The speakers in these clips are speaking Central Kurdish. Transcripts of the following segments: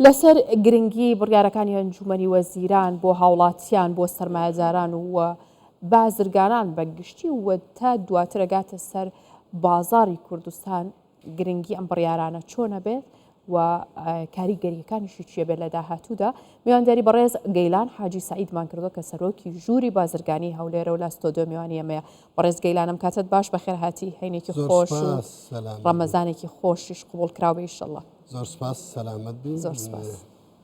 لەسەر گرنگی بڕیارەکانی ئەنجومەنی وەزیران بۆ هاوڵاتیان، بۆ سەرمایەداران و بازرگانان بە گشتی و تا دواتر ئەگاتە سەر بازاڕی کوردستان، گرنگی ئەم بڕیارانە چۆن ئەبێت و کاریگەریەکانیشی چیە بێت لە داهاتوودا. میوانداری بەڕێز گەیلان حاجی سەعیدمان کردووە کە سەرۆکی ژووری بازرگانی هەولێرە و لە ستۆدیۆ میوانی ئێمەیە. بەڕێز گەیلان ئەم کاتەت باش، بەخێرهاتی، هەینێکی خۆش و ڕەمەزانێکی خۆشیش قبوڵ کراو بێ ئیشەڵڵا. زۆر سپاس سەلامەت بی. زۆر سپاس.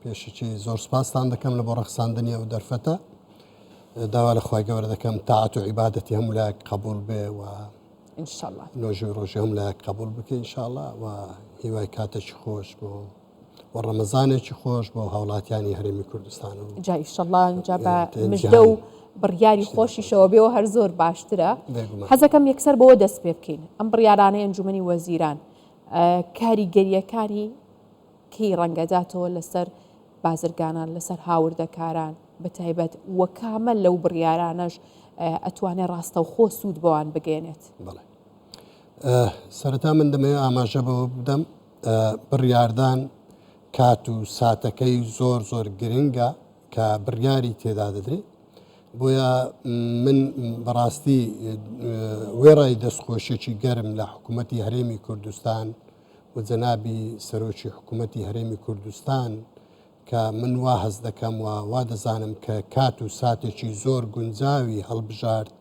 پێشەکی زۆر سپاستان دەکەم لە بۆ ڕەخساندنی ئەو دەرفەتە. داوا لە خوای گەورە دەکەم تاعەت و عیبادەتی هەموو لایەک قبوڵ بێ و ئینشەڵا نۆژی ڕۆژی هەموو لایەک قبوڵ بکە ئینشاڵا و هیوای کاتێکی خۆش بۆ و ڕەمەزانێکی خۆش بۆ هاوڵاتیانی هەرێمی کوردستان و جا ئیشەڵا جا بە مژدە و بڕیاری خۆشیشەوە بێ و هەر زۆر باشترە. حەزەکەم یەکسەر بەوە دەست پێ بکەین ئەم بڕیارانەی ئەنجومەنی وەزیران کاریگەرییەکانی کەی ڕەنگەداتەوە لەسەر بازرگانان، لەسەر هاوردەکاران بەتایبەت و کامە لەو بڕیارانەش ئەتوانێت ڕاستەوخۆ سوود بەوان بگەێنێت؟ بەڵێ سەرەتا من دەمەوێت ئاماژە بەوە بدەم بڕیاردان کات و ساتەکەی زۆر زۆر گرنگە کە بڕیاری تێدا دەدرێت بۆیە من بەڕاستی وێڕای دەستخۆشیی گەرم لە حکوومەتی هەرێمی کوردستان و جەنابی سەرۆکی حکوومەتی هەرێمی کوردستان کە من وا هەست دەکەم و وا دەزانم کە کات و ساتێکی زۆر گونجاوی هەڵبژارد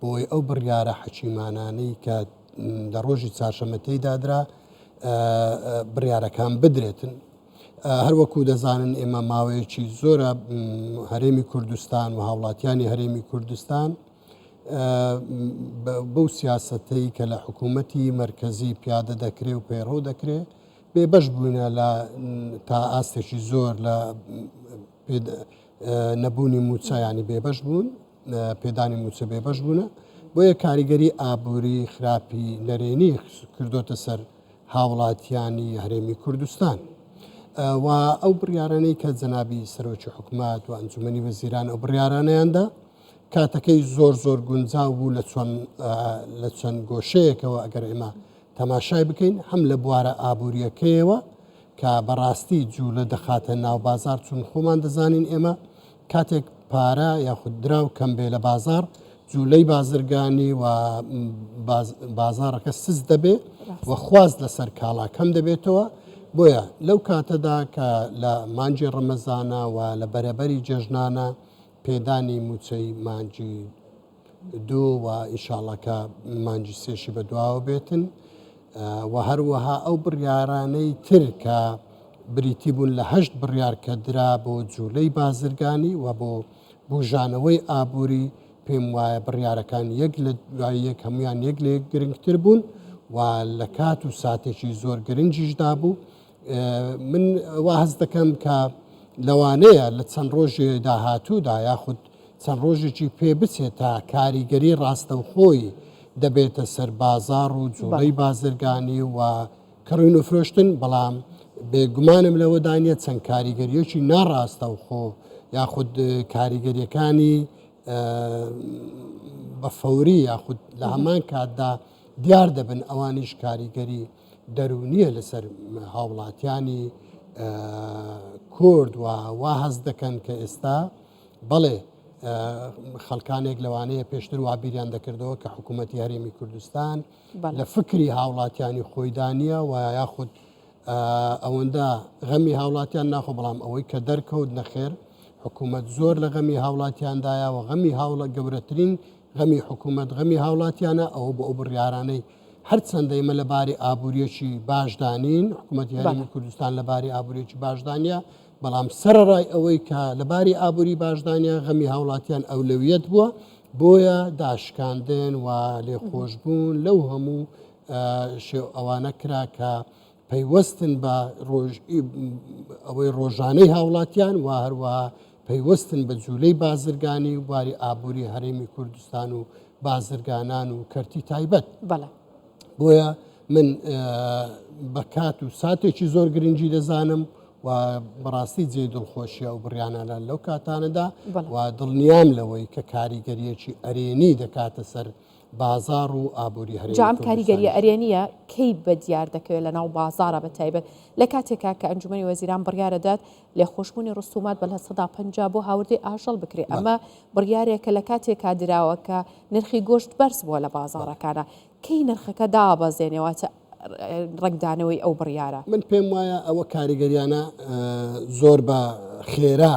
بۆی ئەو بڕیارە حەکیمانانەی کە لە ڕۆژی چارشەمە تێیدا درا بڕیارەکان بدرێتن. هەروەکو دەزانن ئێمە ماوەیەکی زۆرە هەرێمی کوردستان و هاوڵاتیانی هەرێمی کوردستان بەو سیاسەتەی کە لە حکوومەتی مەرکەزی پیادە دەکرێ و پەیڕەو دەکرێ بێبەش بووینە لە تا ئاستێکی زۆر لە نەبوونی موچە ینی بێبەش بوون پێدانی موچە بێبەش بوونە بۆیە کاریگەری ئابووری خراپی نەرێنی کردوتە سەر هاوڵاتیانی هەرێمی کوردستان و ئەو بڕیارانەی کە جەنابی سەرۆکی حکومەت و ئەنجومەنی وەزیران ئەو بڕیارانەیاندا کاتەکەی زۆر زۆر گونجاو بوو لە چۆن لە چەند گۆشەیەکەوە ئەگەر ئێمە تەماشای بکەین هەم لە بوارە ئابوووریەکەیەوە کە بەڕاستی جوولە دەخاتە ناو بازار چون خۆمان دەزانین ئێمە کاتێک پارە یاخود دراو کەم بێ لە بازاڕ جوولەی بازرگانی و بازاڕەکە سست دەبێ و خواست لەسەر کاڵا کەم دەبێتەوە بۆیە لەو کاتەدا کە لە مانگی ڕەمەزانە و لە بەرەبەری جەژنانە پێدانی مووچەی مانگی دوو و ئینشاڵا کە مانگی سێشی بەدواوە بێتن و هەروەها ئەو بڕیارانەی تر کە بریتی بوون لە هەشت بڕیار کە درا بۆ جوولەی بازرگانی و بۆ بوژانەوەی ئابووری پێم وایە بڕیارەکان یەک لە دوای یەک هەمویان یەک لە یەک گرنگتر بوون و لە کات و ساتێکی زۆر گرنگیشدا بوو من وا هەست دەکەم کە لەوانەیە لە چەند ڕۆژێ داهاتوودا یاخود چەند ڕۆژێکی پێ بچێت تا کاریگەری ڕاستەوخۆی دەبێتە سەر بازاڕ و جوڵەی بازرگانی و کڕین و فرۆشتن، بەڵام بێگومانم لەوەدا نییە چەند کاریگەریەکی ناڕاستەوخۆ یاخود کاریگەریەکانی بە فەوری یاخود لە هەمان کاتدا دیار دەبن ئەوانیش کاریگەری دەروونیە لەسەر هاوڵاتیانی کورد و وا هەست دەکەن کە ئێستا بەڵێ خەڵکانێک لەوانەیە پێشتر وا بیریان دەکردەوە کە حکوومەتی هەرێمی کوردستان لە فکری هاوڵاتیانی خۆیدا نییە و یاخود ئەوەندە غەمی هاوڵاتیان ناخۆ بەڵام ئەوەی کە دەرکەوت نەخێر حکوومەت زۆر لە غەمی هاوڵاتیاندایە و غەمی هاوڵە گەورەترین غەمی حکوومەت غەمی هاوڵاتیانە ئەوە بۆ ئەو بڕیارانەی هەرچەندە ئێمە لە باری ئابووریەکی باشدا نین حکوومەتی هەرێمی کوردستان لە باری ئابووریەکی باشدا نییە بەڵام سەرەڕای ئەوەی کە لە باری ئابووری باشدا نییە غەمی هاوڵاتیان ئەولەویەت بووە بۆیە داشکاندن و لێخۆشبوون لەو هەموو شێو ئەوانە کرا کە پەیوەستن بە ئەوەی ڕۆژانەی هاوڵاتیان و هەروەها پەیوەستن بە جوولەی بازرگانی و بواری ئابووری هەرێمی کوردستان و بازرگانان و کەرتی تایبەت. بەڵێ. بۆیە من بە کات و ساتێکی زۆر گرنگی دەزانم و بەڕاستی جێی دڵخۆشیە ئەو بڕیانانە لەو کاتانەدا و دڵنیام لەوەی کە کاریگەریەکی ئەرێنی دەکاتە سەر. بازاڕ و ئابووری جا هەرێمی ئەم کاریگەریە کوردستانیش. ئەرێنیە کەی بە دیار دەکەوێت لە ناو بازاڕا بە تایبەت لە کاتێکا کە ئەنجومەنی وەزیران بڕیارەدات لێخۆشبوونی ڕسومات بە 50% بۆ هاوردەی ئاژەڵ بکرێ بەڵێ. ئەمە بڕیارێکە لە کاتێکا دراوە کە نرخی گۆشت بەرز بووە لە بەڵێ. بازاڕەکانا کەی نرخەکە دابەزێنێ واتە ڕەنگدانەوەی ئەو بڕیارە؟ من پێم وایە ئەوە کاریگەریانە زۆر بە خێرا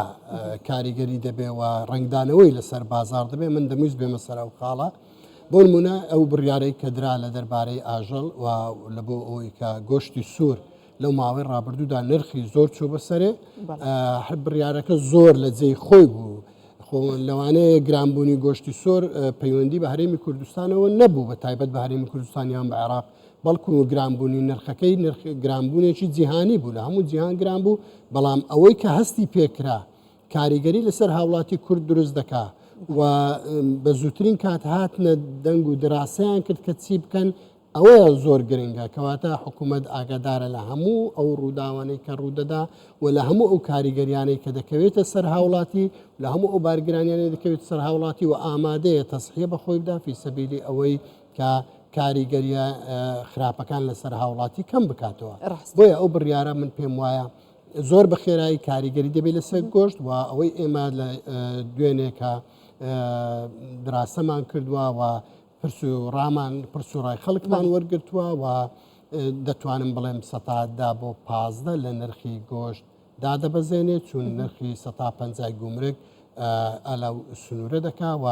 کاریگەری دەبێ و ڕەنگدانەوەی لەسەر بازار دەبێ من دەمویست بێمە سەر ئەو خاڵە بۆ نمونە ئەو بڕیارەی کە درا لە دەربارەی ئاژەڵ و لە بۆ ئەوەی کە گۆشتی سوور لەو ماوەی ڕابردوودا نرخی زۆر چوو بەسەرێ هەر بڕیارەکە زۆر لە جێی خۆی بوو خۆ لەوانەیە گرانبوونی گۆشتی سۆر پەیوەندی بە هەرێمی کوردستانەوە نەبوو بە تایبەت بە هەرێمی کوردستان یان بە عێراق بەڵکو گرانبوونی نرخەکەی نرخ گرانبوونێکی جیهانی بوو لە هەموو جیهان گران بوو بەڵام ئەوەی کە هەستی پێکرا کاریگەری لەسەر هاوڵاتی کورد دروست دەکا و بە زووترین کات هاتنە دەنگ و دراسەیان کرد کە چی بکەن ئەوەیان زۆر گرنگە، کەواتە حکومەت ئاگادارە لە هەموو ئەو ڕووداوانەی کە ڕوودەدا و لە هەموو ئەو کاریگەریانەی کە دەکەوێتە سەر هاوڵاتی، لە هەموو ئەو بارگرانیانەی دەکەوێتە سەر هاوڵاتی و ئامادەیە تەزحیە بە خۆی بدا فی سەبیلی ئەوەی کە کاریگەریە خراپەکان لەسەر هاوڵاتی کەم بکاتەوە. بۆیە ئەو بڕیارە من پێم وایە زۆر بە خێرایی کاریگەری دەبێت لەسەر گۆشت و ئەوەی ئێمە لە دوێنێ کە دراسەمان کردووە و پرس و ڕامان پرس و ڕای خەڵکمان وەرگرتووە و دەتوانم بڵێم سەتا دا بۆ 15 لە نرخی گۆشت دادەبەزێنێت چون نرخی سەتا پەنجای گومرگ ئەلا سنوورە دەکا و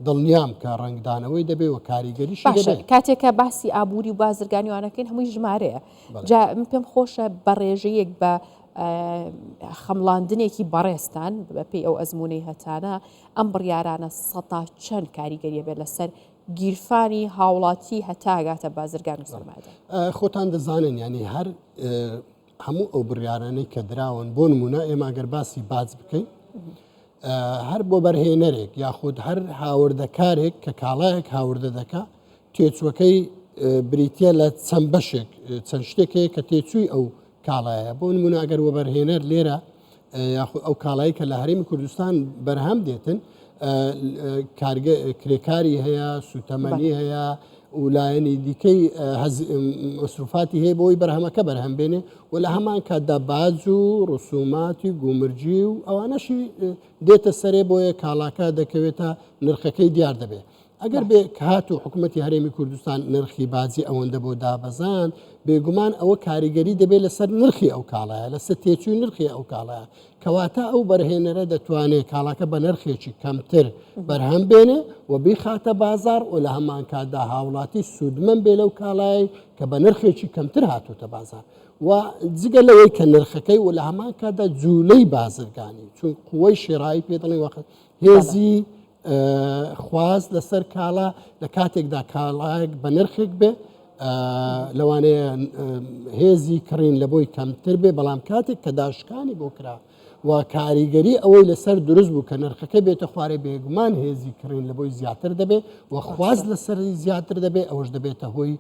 دڵنیام کە ڕەنگدانەوەی دەبێ و کاریگەریشی باشە دەبێت. کاتێک کە باسی ئابووری و بازرگانی وانەکەین هەمووی ژمارەیە جا من پێم خۆشە بە ڕێژەیەک بە خەمڵاندنێکی بەڕێزتان بەپێی ئەو ئەزموونەی هەتانە ئەم بڕیارانە سەتا چەند کاریگەریە بێت لەسەر گیرفانی هاوڵاتی هەتا ئەگاتە بازرگان و سەرمایەدار؟ خۆتان دەزانن یانی هەر هەموو ئەو بڕیارانەی کە دراون بۆ نمونە ئێمە گەر باسی باج بکەین هەر بۆ بەرهێنەرێک یاخود هەر هاوردەکارێک کە کاڵایەک هاوردە دەکا تێچوەکەی بریتە لە چەند بەشێک چەند شتێک هەیە کە تێچووی ئەو کاڵایە بۆ نمونە ئەگەر وەبەرهێنەر لێرە یاخود ئەو کاڵایی کە لە هەرێمی کوردستان بەرهەم دێتن کارگە کرێکاری هەیە سوتەمەنی هەیە و لایەنی دیکەی مەسروفاتی هەیە بۆی بەرهەمەکە بەرهەم بێنێ و لە هەمان کاتدا باج و ڕسوماتی گومرجی و ئەوانەشی دێتە سەرێ بۆیە کاڵاکە دەکەوێتە نرخەکەی دیار دەبێت. ئەگەر بێ هاتوو حکوومەتی هەرێمی کوردستان نرخی باجی ئەوەندە بۆ دابەزاند، بێگومان ئەوە کاریگەری دەبێت لەسەر نرخی ئەو کاڵایە، لەسەر تێچووی نرخی ئەو کاڵایە. کەواتە ئەو بەرهێنەرە دەتوانێت کاڵاکە بە نرخێکی کەمتر بەرهەم بێنێ و بیخاتە بازاڕ و لە هەمان کاتدا هاوڵاتی سوودمەند بێ لەو کاڵایەی کە بە نرخێکی کەمتر هاتووتە بازاڕ و جگە لەوەی کە نرخەکەی و لە هەمان کاتدا جوولەی بازرگانی چون قوەی شێرایی پێ دەڵێن وەخت هێزی خواست لەسەر کاڵا لە کاتێکدا کاڵایەک بە نرخێک بێ لەوانەیە هێزی کڕین لە بۆی کەمتر بێ بەڵام کاتێک کە داشکانی بۆ کرا و کاریگەری ئەوەی لەسەر دروست بوو کە نرخەکە بێتە خوارێ بێگومان هێزی کڕین لە بۆی زیاتر دەبێت و خواست لەسەر زیاتر دەبێت ئەوەش دەبێتە هۆی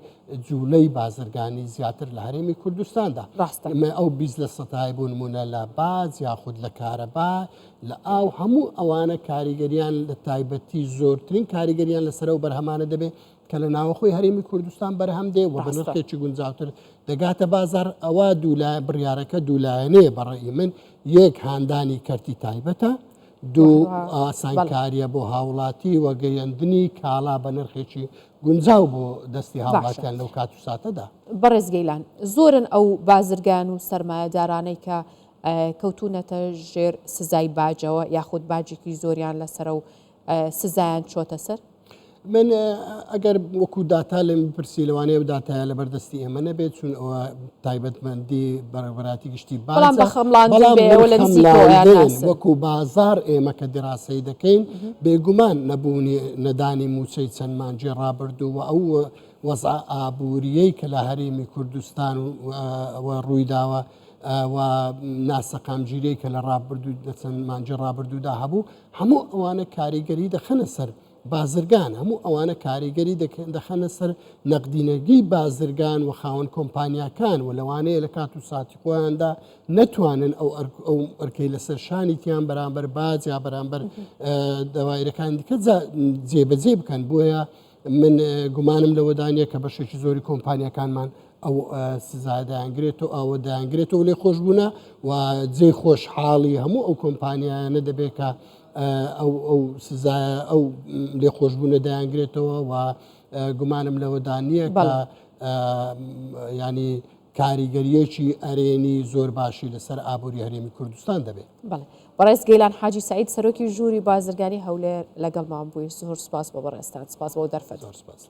جوولەی بازرگانی زیاتر لە هەرێمی کوردستاندا ڕاستە ئەو 20 لە سەتای بوو نمونە لە باج یاخود لە کارەبا لە ئاو هەموو ئەوانە کاریگەریان لە تایبەتی زۆرترین کاریگەریان لەسەر ئەو بەرهەمانە دەبێت کە لە ناوەخۆی هەرێمی کوردستان بەرهەم دێ و بە نرخێکی گونجاوتر دەگاتە بازار ئەوە دوولای بڕیارەکە دوولایەنەیە بەڕێی من یەک هاندانی کەرتی تایبەتە دوو ئاسانکاریە بۆ هاوڵاتی و گەیاندنی کاڵا بە نرخێکی گونجاو بۆ دەستی هاوڵاتیان لەو کات و ساتەدا. بەڕێز گەیلان زۆرن ئەو بازرگان و سەرمایەدارانەی کە کەوتوونەتە ژێر سزای باجەوە یاخود باجێکی زۆریان لەسەرە و سزایان چۆتە سەر؟ من ئەگەر وەکو داتا لێم بپرسی لەوانەیە و داتایە لە بەردەستی ئێمە نەبێت چون ئەوە تایبەتمەندی بەڕێوەبەراتی گشتی بەڵام بە خەمڵاندن بێ ئەوە لە نزیکەوەیان ناسن. وەکو بازار ئێمە کە دیراسەی دەکەین بێگومان نەبوونی نەدانی مووچەی چەند مانگی ڕابردوو و ئەو وەزعە ئابووریەی کە لە هەرێمی کوردستان و ڕوویداوە و ناسەقامگیریی کە لە ڕابردوو لە چەند مانگی ڕابردوودا هەبوو هەموو ئەوانە کاریگەری دەخەنە سەر بازرگان هەموو ئەوانە کاریگەری دەخەنە سەر نەقدینەگی بازرگان و خاوەن کۆمپانیاکان و لەوانەیە لە کات و ساتی خۆیاندا نەتوانن ئەو ئەو ئەرکەی لەسەر شانیتیان بەرامبەر باج یا بەرامبەر دەوایرەکان دیکە جێبەجێ بکەن بۆیە من گومانم لەوەدا نییە کە بەشێکی زۆری کۆمپانیەکانمان ئەو سزا دەیانگرێت و ئەوە دەیانگرێتەوە لێ خۆشببوونە و جێ خۆشحاڵی هەموو ئەو کۆمپانیانە دەبێت کە ئەو ئەو سزایە ئەو لێخۆشببوونە دەیانگرێتەوە و گومانم لەوەدا نییە کە ینی کاریگەرییەکی ئەرێنی زۆر باشی لەسەر ئابووری هەرێمی کوردستان دەبێت. بەڵێ بەڕێز گەیلان حاجی سەعید سەرۆکی ژووری بازرگانی هەولێر لەگەڵمان بووی زۆر سپاس بۆ بەڕێزتان سپاس بۆ دەرفەت. زۆر سپاس.